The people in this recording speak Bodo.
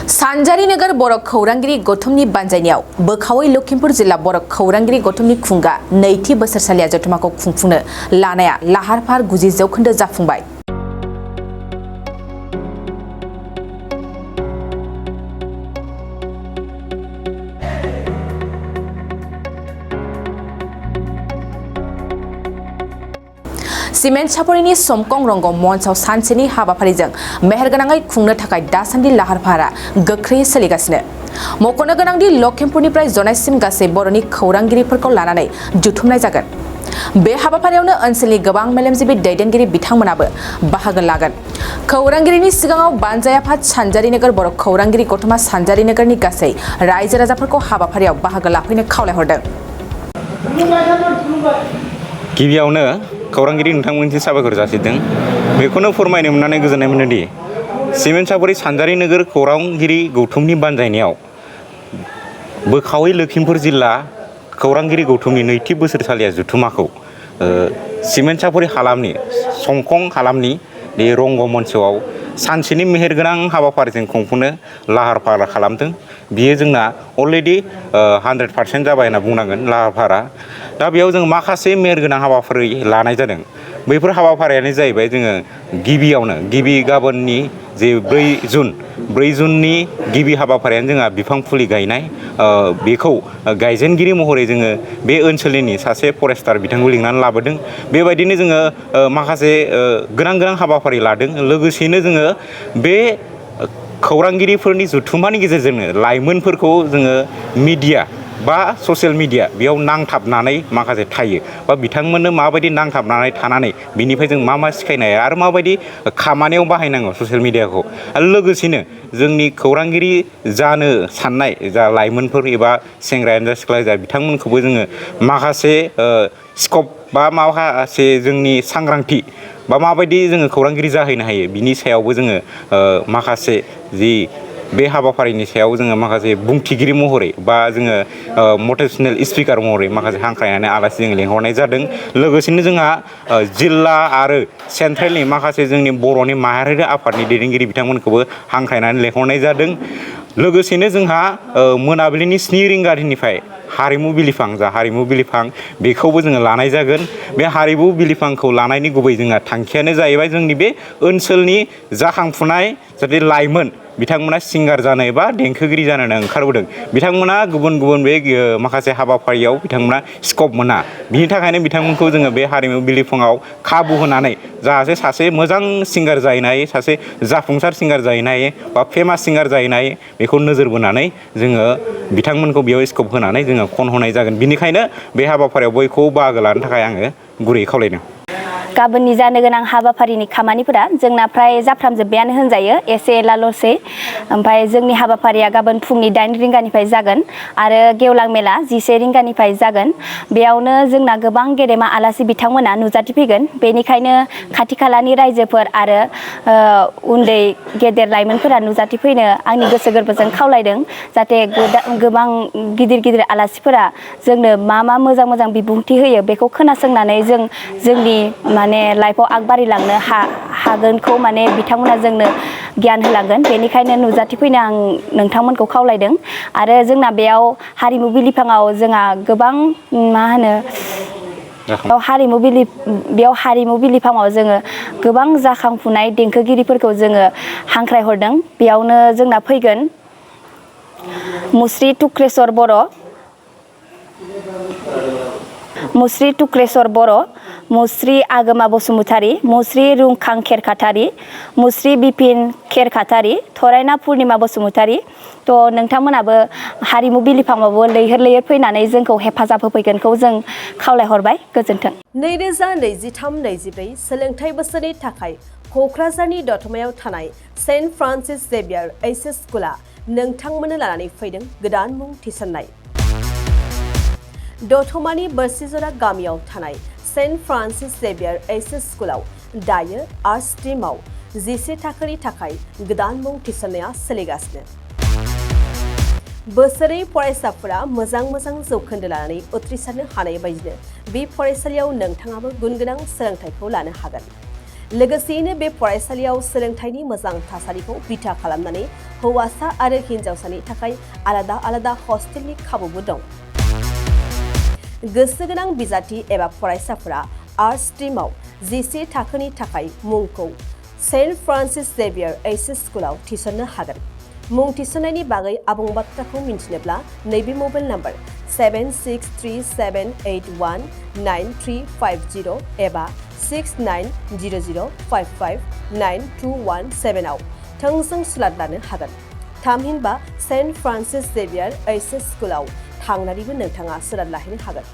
सानजारि नोगोर बर' खौरांगिरि गौथुमनि बानजायनायाव बोखावै लखिमपुर जिल्ला बर' खौरांगिरि गौथुमनि खुंगा नैथि बोसोरसालिया जथुमाखौ खुंफुंनो लानाया लाहार फाहार 90% जाफुंबाय। सिमेन्ट सापरिनि समकं रंग मन्चआव सानसेनि हाबाफारिजों मेहेरगोनाङै खुंनो थाखाय दासान्दि लाहार फाहारा गोख्रैयै सोलिगासिनो। मख'नो गोनांदि लखिमपुरनिफ्राय जनायसिम गासै बर'नि खौरांगिरिफोरखौ लानानै जुथुमनाय जागोन। बे हाबाफारियावनो ओनसोलनि गोबां मेलेमजिबि दैदेनगिरि बिथांमोनाबो बाहागो लागोन। खौरांगिरिनि सिगाङाव बानजाय आफाद सानजारि नोगोर बर' खौरांगिरि गौथुमा सानजारि नोगोरनि गासै रायजो राजाफोरखौ हाबाफारियाव बाहागो लाफैनो खावलायहरदों। गिबियावनो खौरांगिरि नोंथांमोननिसिम साबायखर जासिदों। बेखौनो फोरमायनो मोननानै गोजोननाय मोनोदि सिमेन्ट सापरि सानजारि नोगोर खौरांगिरि गौथुमनि बानजायनायाव बोखावै लखिमपुर जिल्ला खौरांगिरि गौथुमनि नैथि बोसोरसालिया जुथुमाखौ सिमेन्ट सापरि हालामनि समकं हालामनि बे रंग मन्चआव सानसेनि मेहेरगोनां हाबाफारिजों खुंफुंनो लाहार फाहार खालामदों। बियो जोंना अलरेडि 100% जाबाय होनना बुंनांगोन लाहार फाहारा। दा बेयाव जों माखासे मेहेरगोनां हाबाफारि लानाय जादों। बैफोर हाबाफारियानो जाहैबाय जोङो गिबियावनो गाबोननि जे 4 जुननि गिबि हाबाफारियानो जोंहा बिफां फुलि गायनाय। बेखौ गायजेनगिरि महरै जोङो बे ओनसोलनि सासे फरेस्टार बिथांखौ लिंनानै लाबोदों। बेबायदिनो जोङो माखासे गोनां हाबाफारि लादों। लोगोसेनो जोङो बे खौरांगिरिफोरनि जुथुमानि गेजेरजोंनो लाइमोनफोरखौ जोङो मिडिया बा ससियेल मिडिया बेयाव नांथाबनानै माखासे थायो बा बिथांमोननो माबायदि नांथाबनानै थानानै बिनिफ्राय जों मा सिखायनाय आरो माबायदि खामानियाव बाहायनांगौ ससियेल मिडियाखौ। आरो लोगोसेनो जोंनि खौरांगिरि जानो साननाय जा लाइमोनफोर एबा सेंग्रायानो जा सिख्लायानो जा बिथांमोनखौबो जोङो माखासे स्कप बा माखासे जोंनि सांग्रांथि बा माबायदि जोङो खौरांगिरि जाहैनो हायो बिनि सायावबो जोङो माखासे जि बे हाबाफारिनि सायाव जोङो माखासे बुंथिगिरि महरै बा जोङो मटिभेसनेल स्पिकार महरै माखासे हांख्रायनानै आलासि जों लेंहरनाय जादों। लोगोसेनो जोंहा जिल्ला आरो सेन्ट्रेलनि माखासे जोंनि बर'नि माहारियारि आफादनि दैदेनगिरि बिथांमोनखौबो हांख्रायनानै लेंहरनाय जादों। लोगोसेनो जोंहा मोनाबिलिनि 7 रिंगानिफ्राय हारिमु बिलिफां बेखौबो जोङो लानाय जागोन। बे हारिमु बिलिफांखौ लानायनि गुबै जोंहा थांखियानो जाहैबाय जोंनि बे ओनसोलनि जाखांफुनाय जाहाथे लाइमोन बिथांमोना सिंगार जानो एबा देंखोगिरि जानो ओंखारबोदों। बिथांमोना गुबुन बे माखासे हाबाफारियाव बिथांमोना स्कप मोना। बिनि थाखायनो बिथांमोनखौ जोङो बे हारिमु बिलिफाङाव खाबु होनानै जाहाथे सासे मोजां सिंगार जाहैनो हायो, सासे जाफुंसार सिंगार जाहैनो हायो बा फेमास सिंगार जाहैनो हायो बेखौ नोजोर बोनानै जोङो बिथांमोनखौ बेयाव स्कप होनानै जोङो खनहोनाय जागोन। बिनिखायनो बे हाबाफारियाव बयखौबो बाहागो लानो थाखाय आङो गुरैयै खावलायदों। गाबोननि जानो गोनां हाबाफारिनि खामानिफोरा जोंना फ्राय जाफ्रामजोब्बायानो होनजायो, एसे एलाल'सै। ओमफ्राय जोंनि हाबाफारिया गाबोन फुंनि 8 रिंगानिफ्राय जागोन आरो गेवलां मेला 11 रिंगानिफ्राय जागोन। बेयावनो जोंना गोबां गेदेमा आलासि बिथांमोना नुजाथिफैगोन। बेनिखायनो खाथि खालानि रायजोफोर आरो उन्दै गेदेर लाइमोनफोरा नुजाथिफैनो आंनि गोसो गोरबोजों खावलायदों। जाहाथे गोबां गिदिर आलासिफोरा जोंनो मा मोजां बिबुंथि होयो बेखौ खोनासंनानै जोंनि माने लाइफआव आगबारिलांनो हागोनखौ माने बिथांमोना जोंनो गियान होलांगोन। बेनिखायनो नुजाथिफैनो आं नोंथांमोनखौ खावलायदों। आरो जोंना बेयाव हारिमु बिलिफाङाव जोंहा गोबां बेयाव हारिमु बिलिफाङाव जोङो गोबां जाखांफुनाय देंखोगिरिफोरखौ जोङो हांख्रायहरदों। बेयावनो जोंना फैगोन मुस्रि टुक्रेश्वर बर', मुस्रि आगोमा बसुमतारी, मुस्रि रुंखां खेरखातारि, मुस्रि बिपिन खेरखातारि, थरायना पुर्निमा बसुमतारी। नोंथांमोनाबो हारिमु बिलिफाङावबो लैहोर फैनानै जोंखौ हेफाजाब होफैगोनखौ जों खावलायहरबाय। गोजोन्थों। 2023-24 सोलोंथाइ बोसोरनि थाखाय क'क्राझारनि दतमायाव थानाय सेन्ट फ्रान्सिस जेभियार एइचएस स्कुला नोंथांमोननो लानानै फैदों गोदान मुं थिसननाय। दतमानि बोरसिजरा गामियाव थानाय सेन्ट फ्रान्सिस जेभियार एइचएस स्कुलाव दायो आर्ट्स स्ट्रिमाव 11 थाखोनि थाखाय गोदान मुं थिसननाया सोलिगासिनो। बोसोरै फरायसाफोरा मोजां जौखोन्दो लानानै उथ्रिसारनो हानाय बायदिनो बे फरायसालियाव नोंथाङाबो गुन गोनां सोलोंथाइखौ लानो हागोन। लोगोसेयैनो बे फरायसालियाव सोलोंथाइनि मोजां थासारिखौ बिथा खालामनानै हौवासा आरो हिन्जावसानि थाखाय आलादा आलादा हस्टेलनि खाबुबो दं। गोसो गोनां बिजाथि एबा फरायसाफोरा आर्ट्स स्ट्रिमाव जिसे थाखोनि थाखाय मुंखौ सेन्ट फ्रान्सिस जेभियार एइचएस स्कुलाव थिसननो हागोन। मुं थिसननायनि बागै आबुं बाथ्राखौ मिन्थिनोब्ला नैबे मबाइल नाम्बार 7637819350 एबा 6900559217 आव थोंजों सुलाद लानो हागोन। थामहिनबा सेन्ट फ्रान्सिस जेभियार एइचएस स्कुलाव थांनानैबो नोंथाङा सुलाद लाहैनो हागोन।